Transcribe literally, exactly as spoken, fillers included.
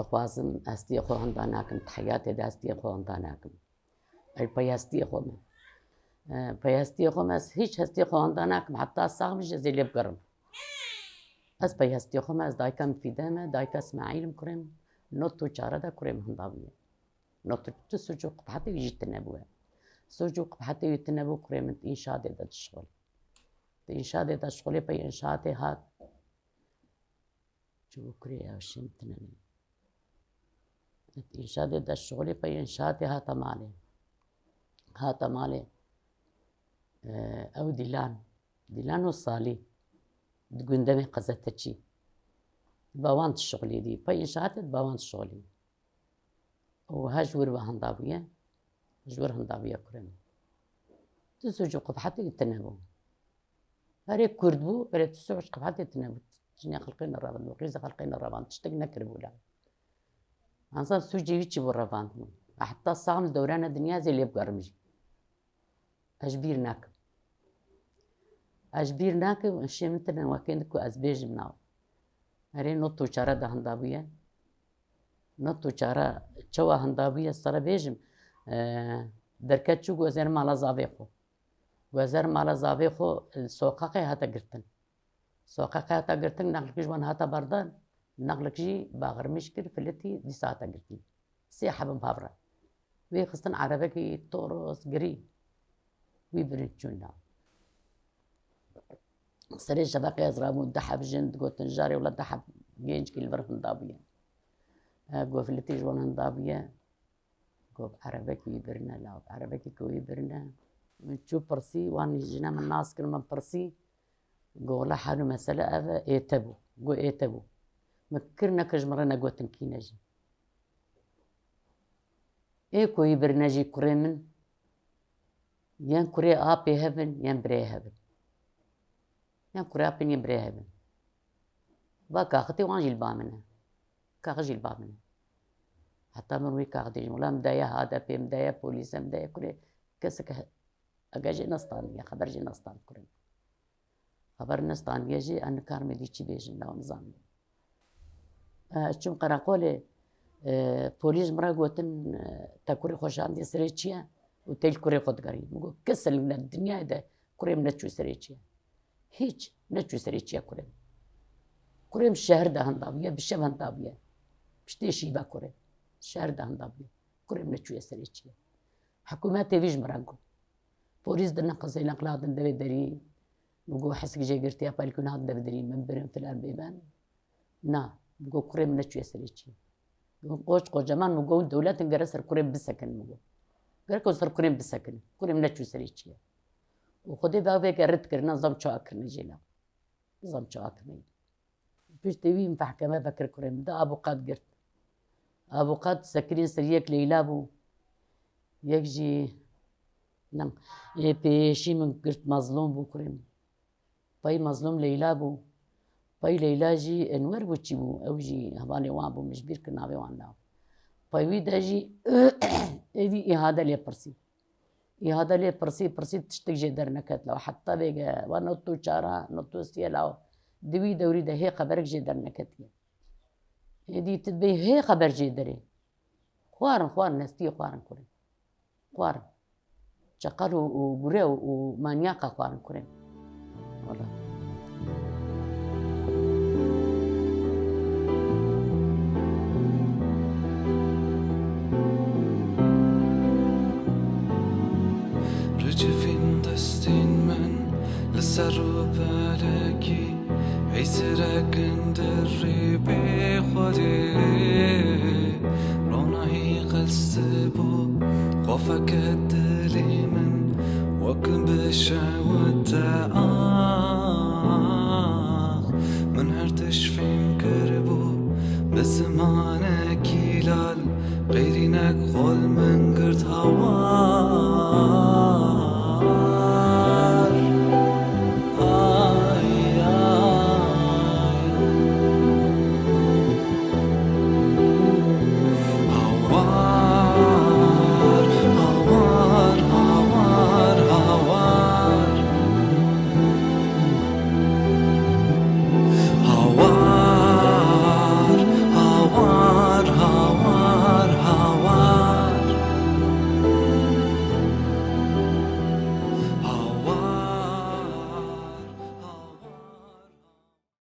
Dixwazim hestiyê xwe hinda nakim, di heyatê de hestiyê xwe hinda nakim. Ey pey hestiyê xwe me. E, pey hestiyê xwe me, ez hîç hestiyê xwe hinda nakim, heta sax bim jî ez ê lê bigerim. Ez pey hestiyê xwe me, ez dayika min fîde me, dayika Îsmaîl im kurê min, not û çare de kurê min hinda bûye. Not û tu sûc û qibhetê wî jî tune bûye. Sûc û qibhetê wî tune bû, kurê min di înşaatê de dişixulî. Di înşaatê de dişixulî, pey înşaatê hat. Çûbû kurê ew şîn tinenê. Înşaatê de şixulî pey înşaatê hate malê. Hate malê. E, ew Dîlan. Dîlan û Salî. Di gundemê qezeteçî. Di bawan dişixulî dî. Pey înşaatê di bawan dişixulî. Û ha ji wir ve hinda bûye. Ji wir hinda bûye kurê min. Tu sûc û qibhetê tune bû. Herê kurd bû, herê tu sûc qibhetê tune bû. Jinê xelqê nerevand bû, qîzê xelqê nerevand, tiştek nekiribû la. Ansan sûcê wî çi bû revand bû. Heta sax im li dewrana dinya ez ê lê bigerim jî. Ez ji bîr nakim. Ez ji bîr nakim, şê min tune wekên di ku ez bêjim nav. Herê not û çare de hinda bûye. Not û çare çawa hinda bûye, ez te re bêjim. E, derket çû, guezer mala zavê xwe. Guezer mala zavê xwe, e, soqaqê hate girtin. Soqaqê hate girtin, neqlik ji wan hate berdan, neqlik jî baxirmîş kir, filitî, dîsa hate girtin. Sê hebin pavre. Wê xistin erebekî toros, girî. Wî birin çûn da. Serê şeveqê ez rabûm, du heb jin digotin, jarê wela du heb genckî li vir hinda bûye. E, go filitî ji wan hinda bûye. Got, "Erebekî wî birine law." Erebekî ku wî birine. Min çû pirsî, wan jine min nas kir, min pirsî. Got, "Wela hal û mesele ev e, ê te bû." Got, "Ê te bû." Min kir nekir ji min re negotin kî ne jî. Ê ku wî birine jî kurê min, yên kurê apê hev in, yên birê hev in. Yan kurê apê yên birê hev in. Va kaxitê wan jî li ba min e. Kaxit jî li ba min e. Heta min wî kaxitê jî, wela min daye H D P, min daye polîs, min daye kurê. Kesek he-, ege jê nestandiye, xeber jê nestand kurê. Xeber nestandiye jî, ez nikarim êdî çi bêjim, law nizanim. E, çûm qereqolê, e, polîs min re gotin, e, "Te kurê xwe şandiye serê çi ye û tê li kurê xwe digerî?" Min got, "Keselî ne, dinyayê de kurê min neçû serê çi ye. Hîç neçû serê çi ye kurê min. Kurê min şehir de hinda bûye, bi şev hinda bûye. Piştê şîve kurê. Şehir de hinda bûye. Kurê min neçûye serê çi ye." Hikûmetê vî ji min re got. Polîs di neqizê neqla din devê derî. Min got, "Hesik jê girtiye, pelkûn hat devê derî, min birin filan bêben." Na, min got, "Kurê min neçûye serê çi ye." Min got, "Qoç, qocaman," min got, "dewletin gere ser kurê min bisekin," min got. "Gerek ser kurê min bisekin. Kurê min neçû serê çi ye." Û Xwedê ve vêke red kirine, zam çawa kirine jê la. Zam çawa kirine. Piştê wî mehkeme vekir kurê min. Da abuqat girt. Abuqat sekirîn ser yek Leyla bû. Yek jî, ne, ê pêşî min girt Mazlûm bû kurê min. Pey Mazlûm Leyla bû. Pey Leyla jî Enwer bû çi bû? Ew jî hevalê wan bû, min ji bîr kir navê wan da. Pey wî de jî êdî îhade lê pirsî. Îhade lê pirsî, pirsî tiştek jê derneket law. Heta vêge, wa not û çara, not û sê law. Di wî dewrî de hê xeberek jê derneketiye. Êdî tu dibê hê xeber jê derê. Xwarin, xwarin, hestiyê xwarin kurê. Xwarin. Çeqal û, û gure û, û manyaqa xwarin kurê. Wala. Ricivîn destên min li ser û belekî, heysirekin di rê bê Xwedê. Ronahî qels bû xofeke dilê min, wek bişewite ax. Min her tişt fêm kiribû bi zimanekî lal, qêrînek xol min girt hewa.